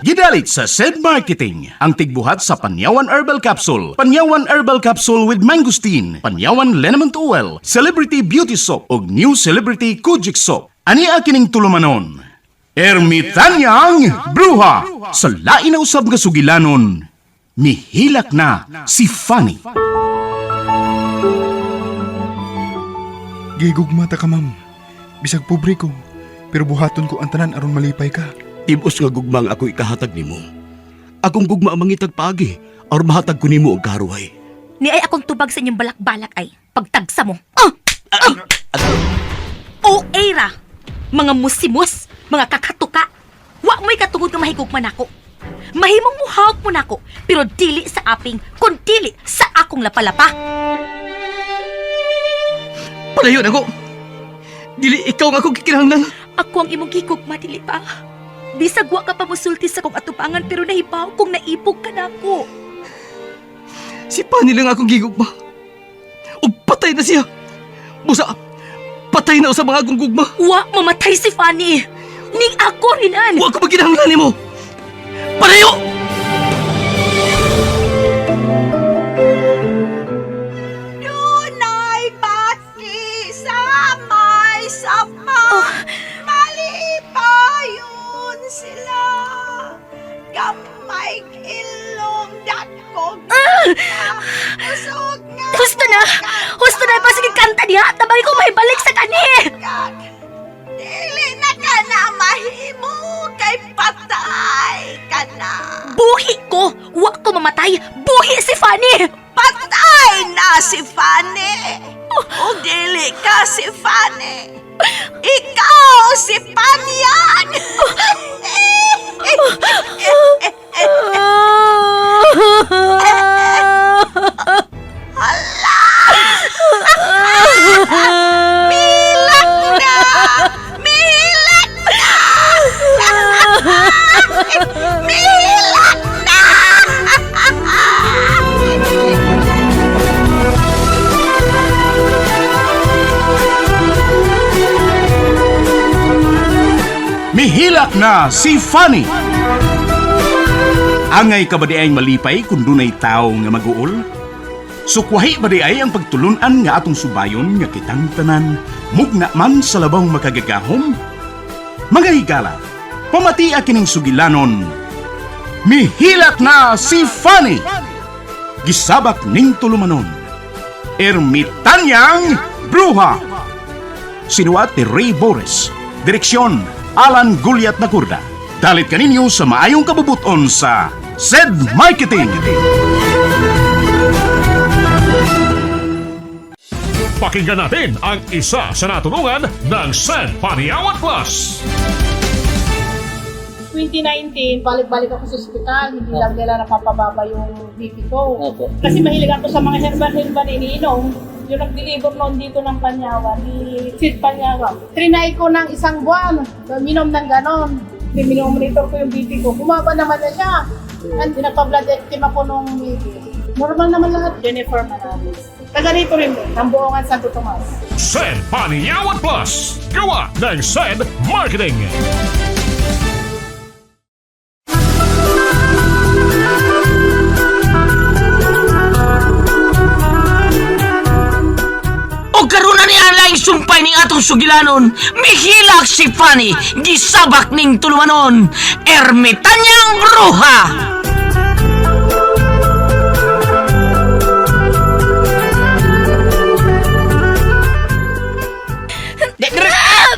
Gidalit sa SED Marketing ang tigbuhat sa Panyawan Herbal Capsule, Panyawan Herbal Capsule with Mangosteen, Panyawan Liniment Oil, Celebrity Beauty Soap ug New Celebrity Kojic Soap. Ani kining tulumanon? Ermitanyang Bruha sa lain na usab nga sugilanon. Mihilak na si Fanny. Gigugma ta ka, ma'am. Bisag pobre ko, pero buhaton ko ang tanan aron malipay ka. Tibos nga gugma ang ako ikahatag nimo. Akong gugma ang mangitag paagi aron mahatag ko nimo ang karuhay. Ni ay akong tubag sa inyong balak-balak ay pagtagsa mo. Ah! Ah! O era, mga musimus, mga kakatuka. Wa mo'y katungod nga mahigugma nako. Mahimong muhawak mo nako, pero dili sa aping, kun dili sa akong lapalapa. Palayo na ko. Dili ikaw nga akong gikinahanglan. Ako ang imong gigugma, dili ba? Bisag wa ka pa musulti sa kong atubangan pero nahibaw kung naibog ka nako. Si Pani lang akong gigugma. Ug patay na siya. Busa, patay na sa mga akong gugma. Wa mamatay si Fanny. Ning ako rinan. Wa ko maginahanglan nimo. Palayo! Dunay bati sa may sapa. Malipayon sila. Gamay ilong dakog. Usog nga. Husto na! Husto na! Pasige kanta diha! Tabagi ko may balik sa kani! Kag, dili na ka na mahimo kay patay ka na. Buhi ko! Wa ko mamatay! Buhi si Fanny! Patay na si Fanny. O dili ka si Fanny. Ikaw si Panyag. Milak na! Milak na! Milak na! Mihilak na si Fanny. Angay ka ba di ay malipay kung dunay tao nga maguol? Sukwahi ba di ay ang pagtulunan nga atong subayon nga kitang tanan, mugna man sa labang makagagahom? Mga higala, pamatia kining sugilanon. Mihilak na si Fanny! Gisabak ning tulumanon. Ermitanyang Bruha! Sinuat ni Ray Boris. Direksyon, Alan Guliat Nakurda. Dalit kaninyo sa maayong kabubuton sa SED Marketing. Pakinggan natin ang isa sa natulungan ng San Paniawan Plus. 2019, balik-balik ako sa ospital. Hindi lang nila napapababa yung BP ko. Kasi mahilig ako sa mga herbal-herbal iniinom. Yung nag-deliver noon dito ng Panyawan, ni Sid Panyawan. Trinay ko ng isang buwan, minom ng ganon. Minomonitor ko yung BP ko. Bumaba naman na siya. At pinapa-blood ectem ako nung BP. Normal naman lahat. Jennifer Manalis. Taga rito rin din, ng Buongan Santo Tomas. San Paniawan Plus. Gawa ng San Marketing. O karon na ni Alaing sumpay ning atong sugilanon. Mihilak si Fanny, gisabak ning tulumanon. Ermitanyang Bruha!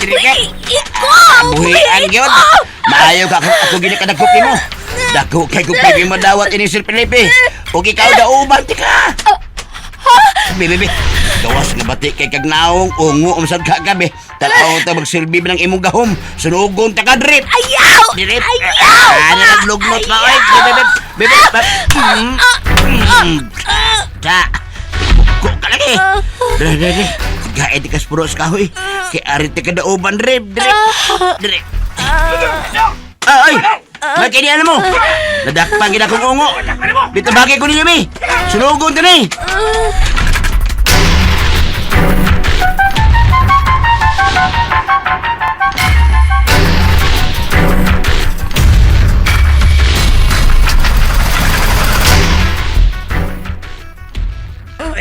Ikaw! Buhian gyud. Maayo ka ako, ako gini ka dagko mo. Dako kay kung pibi mo dawat ini Sir Felipe. Ug ikaw dauban ti ka. Bi bi bi. Gawas nga bati kay kag naong ungo umsad ka gabi. Tan-aw ta magsilbi ba ng imong gahom. Sunugon ta ka drip. Ayaw! Drip. Ayaw! Ah, naglugnot pa oy. Bi bi bi. Bi bi. Mm. Mm. Ta. Buko ka lagi. Dre dre dre. Gae di kas puro sa kahoy. Kay ari ti ka dauban drip drip. Drip. Ah, ay! May kinian mo! Nadakpan gid akong ungo. Dito bagay ko ninyo, mi. Sunugon din eh.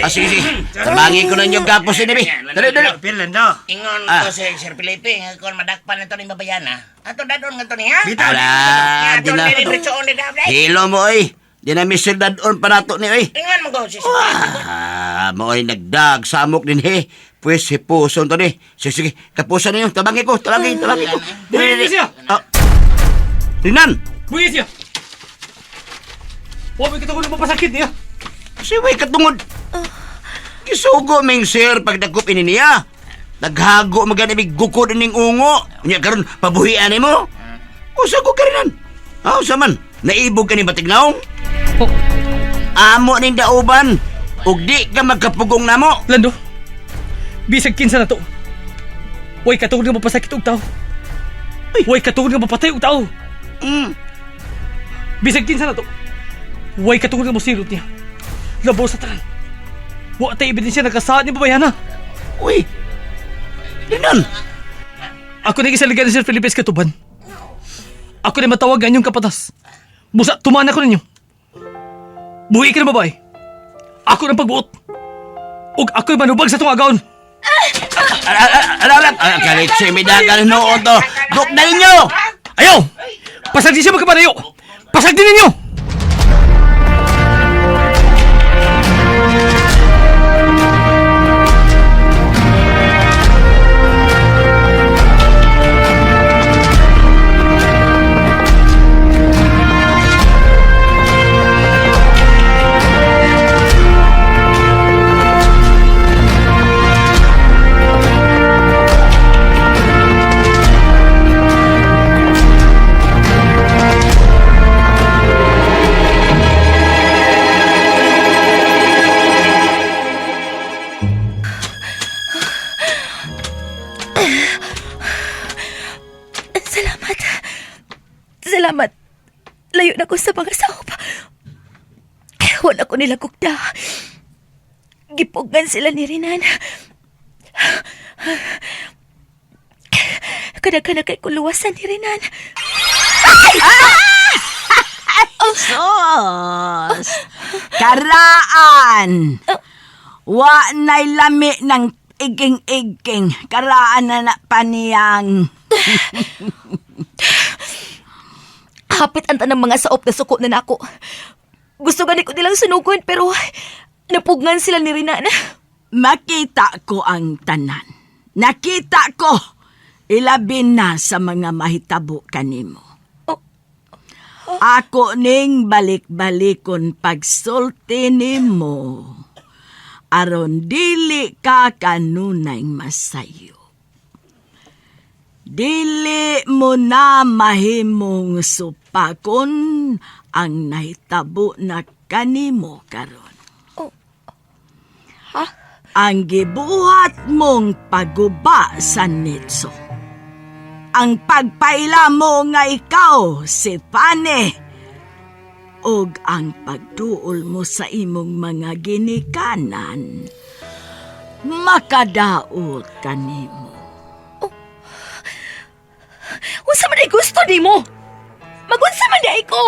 Ah, sige, sige. Tabangin ko na inyong gapos ini, bi. Dali, dali. Pirlando. Ingon Ah. ko si Sir Felipe, nga kung madakpan na to ni babayana. Ato dadon nga to niya. Ala, di na. Di na. Hilo mo, oy. Di na misil dadon pa nato ni, oy. Ingon mo ko si Sir Felipe. Ah, mao'y nagdag samok din he. Pwes hipuson to ni. Sige, sige. Kapusan ninyo. Tabangin ko, tabangin, tabangin ko. Dili, dili. Siya! Ah. Rinan! Buhi siya! Wa may katungod na mapasakit niya. Si way katungod. Gisugo ming sir pagdagkop ini niya. Naghago magani mig gukod ining ungo. Unya karon pabuhian nimo. Usa ko karinan. Ah, usa man. Naibog ka ni batignaong. Oh. Amo ning dauban. Ug di ka magkapugong namo. Lando, bisag kinsa na to. Way katungod nga mapasakit og tao. Way katungod nga mapatay og tao. Bisag kinsa na to. Way katungod nga mosilot niya. Labaw sa tanan. Wa tay ebidensya nakasaad ni babayana. Uy. Rinan. Ako na gisaligan ni Sir Felipe Katuban. Ako na matawag ang inyong kapatas. Busa, tumaan ako ninyo. Buhi ka ng babae. Ako ng pagbuot. Ug ako'y manubag sa itong agawon. Ala ala ala. Ala kalit si midagan noon to. Duk na ninyo. Ayaw! Pasag di siya magkapanayo! Pasag din ninyo! Salamat. Salamat. Layo na ko sa mga sahop. Wala ko nila kukda. Gipugan sila ni Rinan. Kadaghan na kay kuluwasan ni Rinan. Sus! Karaan! Wa na'y lami ng iging-iging. Karaan na na paniyang. Hapit ang tanang mga saop na suko na nako. Gusto gani ko nilang sunugon pero napugngan sila ni Rinan. Makita ko ang tanan. Nakita ko! Ilabi na sa mga mahitabo kanimo. Oh. Ako ning balik-balikon pagsulti nimo. Aron dili ka kanunay masayo. Dili mo na mahimong supakon ang nahitabo na kanimo karon. Ang gibuhat mong paguba sa nitso. Ang pagpaila mo nga ikaw si Pane. Ug ang pagduol mo sa imong mga ginikanan. Makadaot kanimo. Unsa man ay gusto nimo? Magunsa man di ay ko?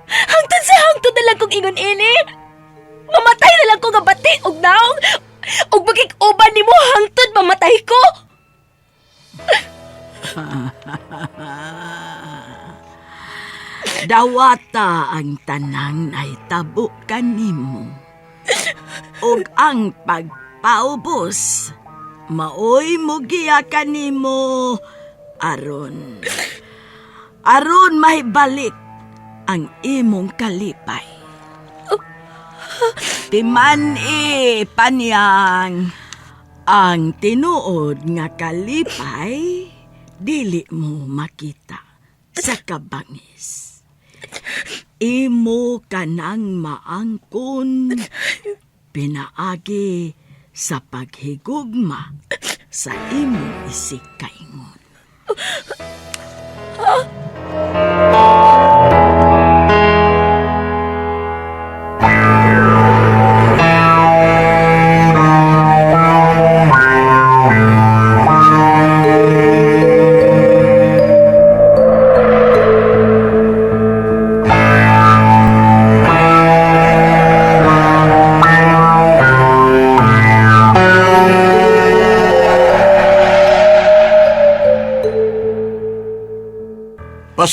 Hangtod sa hangtod na lang kong ingon ini. Mamatay na lang ko nga bati og naong og magig-uban nimo hangtod mamatay ko. Dawata ang tanang nahitabo kanimo. Ug ang pagpaubos, maoy mugiya kanimo aron. Aron mahibalik ang imong kalipay. Timan e paniyang ang tinuod nga kalipay dili mo makita sa kabangis. Imo kanang maangkon pinaagi sa paghigugma sa imong isikaingon.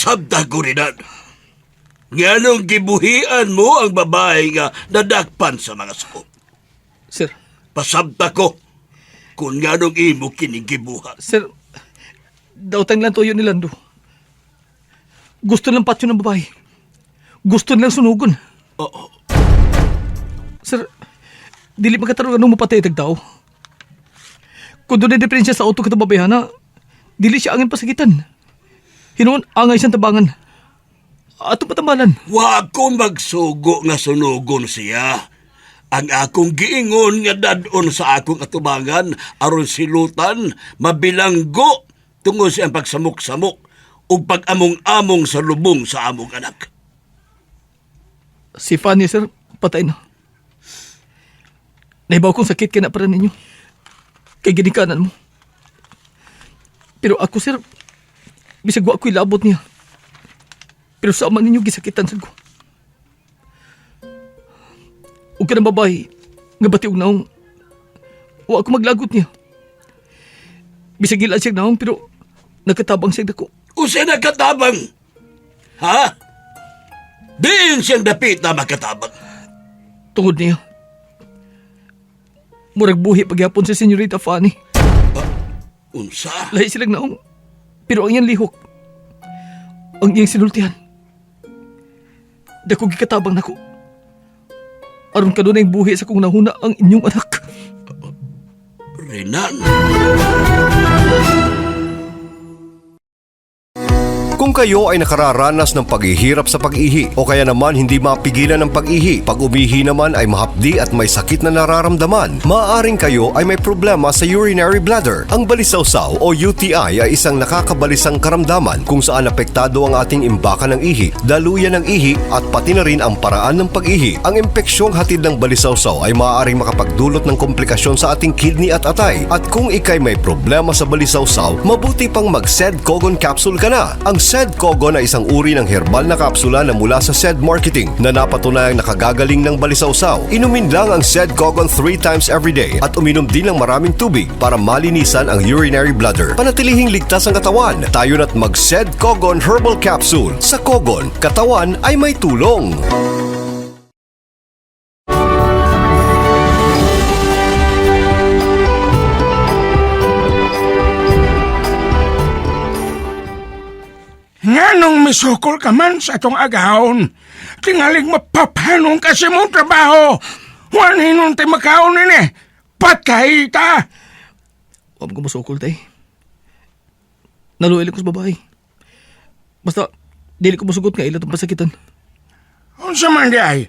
Pasabta ko rin. Nganong gibuhian mo ang babae nga nadakpan sa mga sakop. Sir, Pasabta ko kung nganong imo kining gibuhat. sir, dautang lang tuyo ni Lando. Gusto lang patyo ng babae. Gusto nilang sunugon. Oo. Sir, dili magkatarong anong mapatay tag tao. Kung doon ay diferensya sa auto katong babayhana, dili siya angin pasakitan. Hinuon, angay siyang tabangan. Ato patambalan. Wa ko magsugo nga sunugon siya. Ang akong giingon nga dadon sa akong atubangan aron silutan mabilanggo tungod sa iyang pagsamok-samok ug pag-among-among sa lubong sa among anak. Si Fanny, sir, patay na. Naibaw kong sakit kaya na para ninyo. Kay ginikanan mo. Pero ako, sir, bisag wa ko'y labot niya. Pero sa ama ninyo, gisakitan sad ko. Ug kanang babae, nga bati og naong, wa ako maglagot niya. Bisag gila siya naong, pero nagkatabang siya dako. Usa nagkatabang? Ha? Diin siyang dapit na makatabang. Tungod niya. Murag buhi pagyapon si Senyorita Fanny. Unsa? Lahi silang naong. Pero ang iyang lihok, ang iyang sinultihan. Dako gikatabang nako. Aron kanunay buhi sa kong nahuna ang inyong anak. Renan. Kung kayo ay nakararanas ng paghihirap sa pag-ihi o kaya naman hindi mapigilan ng pag-ihi, pag umihi naman ay mahapdi at may sakit na nararamdaman, maaaring kayo ay may problema sa urinary bladder. Ang balisawsaw o UTI ay isang nakakabalisang karamdaman kung saan apektado ang ating imbakan ng ihi, daluyan ng ihi at pati na rin ang paraan ng pag-ihi. Ang impeksyong hatid ng balisawsaw ay maaaring makapagdulot ng komplikasyon sa ating kidney at atay. At kung ikay may problema sa balisawsaw, mabuti pang mag-Sed Kogon capsule ka na. Ang Sed Kogon ay isang uri ng herbal na kapsula na mula sa Sed Marketing na napatunayang nakagagaling ng balisawsaw. Inumin lang ang Sed Kogon 3 times every day at uminom din ng maraming tubig para malinisan ang urinary bladder. Panatilihing ligtas ang katawan. Tayo na't mag-Sed Kogon Herbal Capsule. Sa Kogon, katawan ay may tulong. Nganong misukol ka man sa atong agahon? Tingalig mapapanong kasi mong trabaho. Huwag hinon tayo makaon nini. Patay ta! Huwag ko masukol, tay. Naluil ko sa babae. Basta, dili ko masugot nga ila itong pasakitan. Unsa man di ay?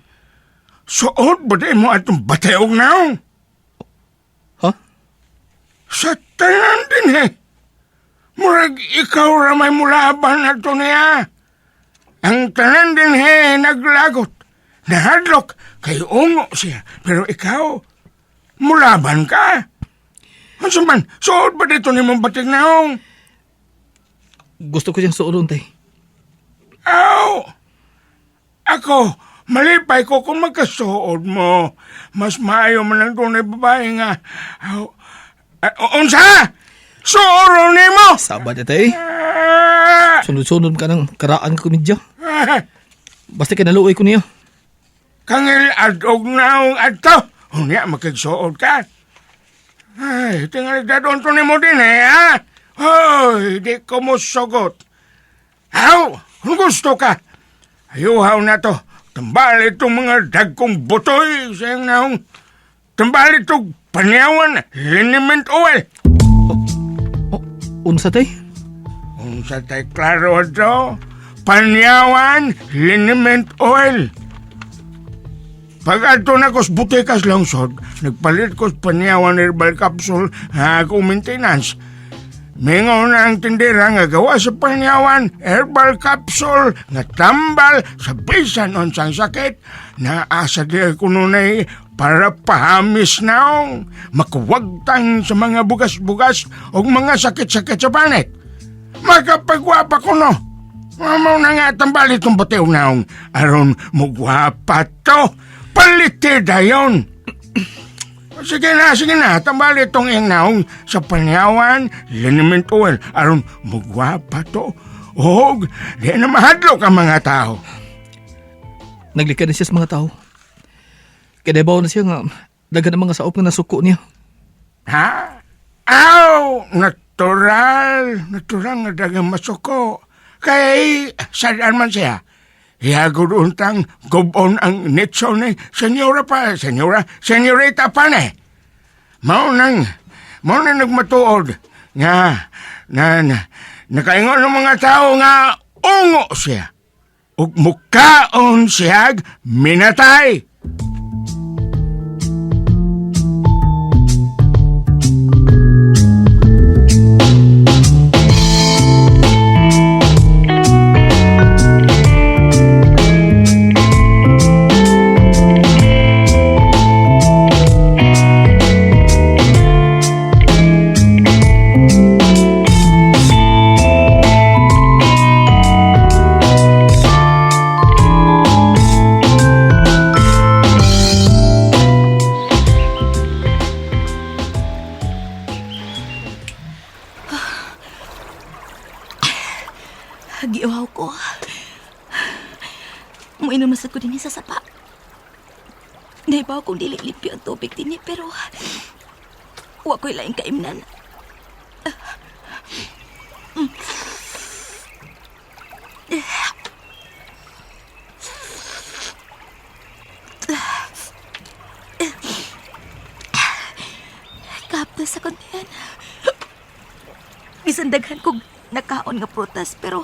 Suot ba di mo atong batayog naong? Ha? Sa tanan din eh. Murag ikaw ramay mulaban na to niya. Ang tanan din he naglagot. Nahadlok kay ungo siya. Pero ikaw, mulaban ka. Unsa man, suot ba dito ni mong batig naong? Gusto ko siyang suolon, tay. Aw! Ako, malipay ko kung magkasuod mo. Mas maayo man ang tunay babae nga. Aw, ah, unsa? Suoro nimo! Saba na, tay. Ah! Sunod-sunod ka ng karaan ka komedya. Ah! Basta kinaluoy ko niya. Kangil adog naong adto. Unya, makigsuod ka. Ay, tingali dadon to nimo din eh, ha? Hoy, di ko mo sugot. Aw, kung gusto ka. Ayuhaw na to. Tambal itong mga dagkong butoy sa iyong naong. Tambal itong panyawan, liniment oil. Oh, unsa, tay? Unsa tay klaro to? Panyawan, liniment oil. Pag adto na kos butikas lungsod, nagpalit kos panyawan herbal capsule ha akong maintenance. Mingaw na ang tindera nga gawa sa panyawan herbal capsule nga tambal sa bisan unsang sakit na asa di ko nunay para pahamis naong makuwagtang sa mga bugas-bugas o mga sakit-sakit sa panit. Makapagwapa ko no. Mamaw na nga tambal itong batiw naong aron mugwapa to. Palite dayon. Sige na, tambal itong iyang naong sa panyawan, liniment oil, aron mugwapa to. Og di na mahadlok ang mga tao. Naglikan na siya sa mga tao. Kaya nabaw na siya nga daghan ang mga saop nga nasuko niya. Ha? Aw, natural. Natural nga dagang masuko. Kay sadaan man siya. Hiyagod untang gubon ang nitso ni senyora pa, senyora, senyorita pa ni. Mao nang, mao nang nagmatuod nga, na, na, nakaingon ng mga tao nga ungo siya. Ug mukaon siyag minatay. Giuhaw ko. Muinom na sad ko dinhi sa sapa. Naibaw kong dili limpyo ang tubig dinhi pero wa ko'y laing kaimnan. Kapta sa kontian. Bisan daghan kog nakaon nga prutas pero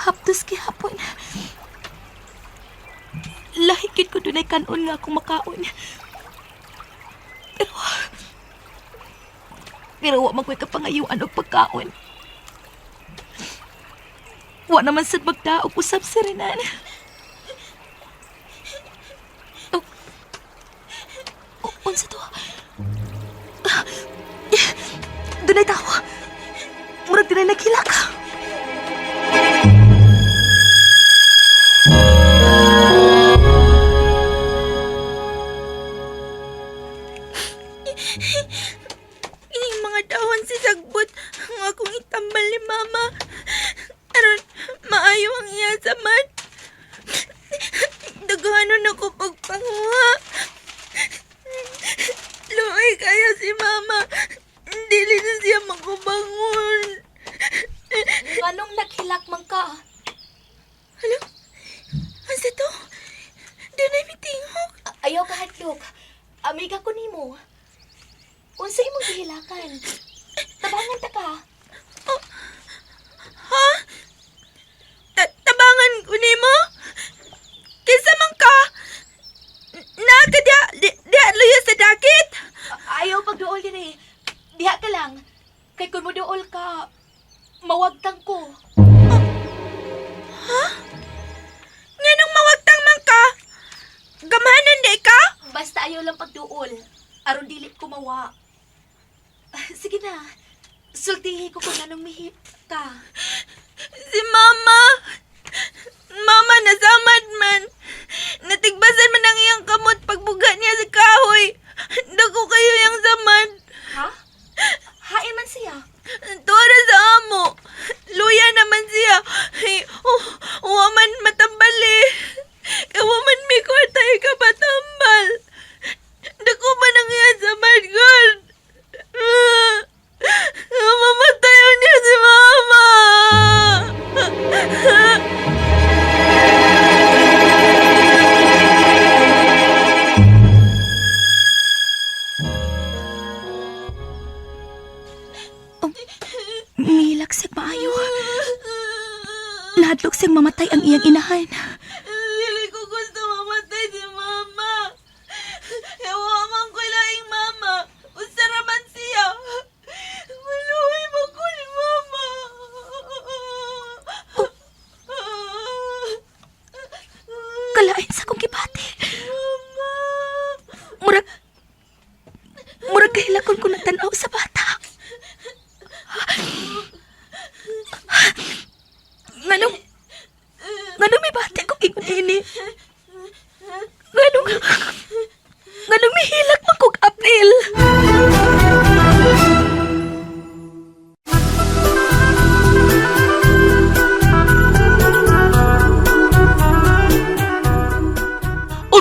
hapdos gihapon. Lahi gid ko dunay kanon nga akong makaon. Pero pero wa man ko'y kapangayuan og pagkaon. Wa naman sad magdaog usab si Renan. Oh. Oh, unsa to? Ah, dunay tawo. Murag dunay naghilak. Ining mga dahon si Sagbot ang akong itambal ni Mama. Aron, maayo ang iya samad. Daghanon ako pagpanguha. Luoy kayo si Mama. Dili na siya makabangon. Nganong naghilak man ka? Hala? Asa to? Dunay mitingog. Ayaw ka hadlok. Amiga ko nimo. Unsa imong gihilakan? Tabangan ta ka. Oh, ha? Tabangan ko nimo? Kinsa man ka? Naa ka diha, diha luyo sa dakit? Ayaw pagduol dire. Diha ka lang. Kay kung moduol ka, mawagtang ko. Oh. Ha? Nganong mawagtang man ka? Gamhanan di ka? Basta ayaw lang pagduol. Aron dili ko mawa. Sige na. Sultihi ko kung anong mihip ka. Si Mama. Mama, nasamad man. Natigbasan man ang iyang kamot pagbuga niya sa kahoy. Dako kayo yung samad. Ha? Hain man siya. Tuwa sa amo. Luya naman siya. Ay, oh, wa man matambal eh. Kawa man may kwarta eh ka patambal. Dako man ang iyang samad, God. Mamatay niya si Mama. Mihilak siya maayo. Nahadlok siyang mamatay ang iyang inahan. Dili ko gusto mamatay si Mama. Ewa man ko laing Mama. Unsa ra man siya. Maluhi man ko ni Mama. Oh. Kalain sa akong gibati. Mama. Murag kahilakon ko nagtan-aw sa bata. Nganong may bati kong ingon ini? Nganong mihilak man kog apil?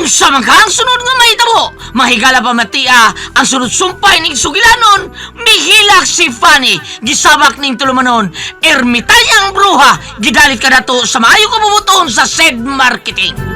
Unsa man ka ang sunod nga mahitabo? Mahigala pa matia ang sunod sumpay ning sugilanon, mihilak si Fanny, gisabak ning tulumanon, ermitanyang bruha, gidalit ka nato sa maayo kabubuton sa said marketing.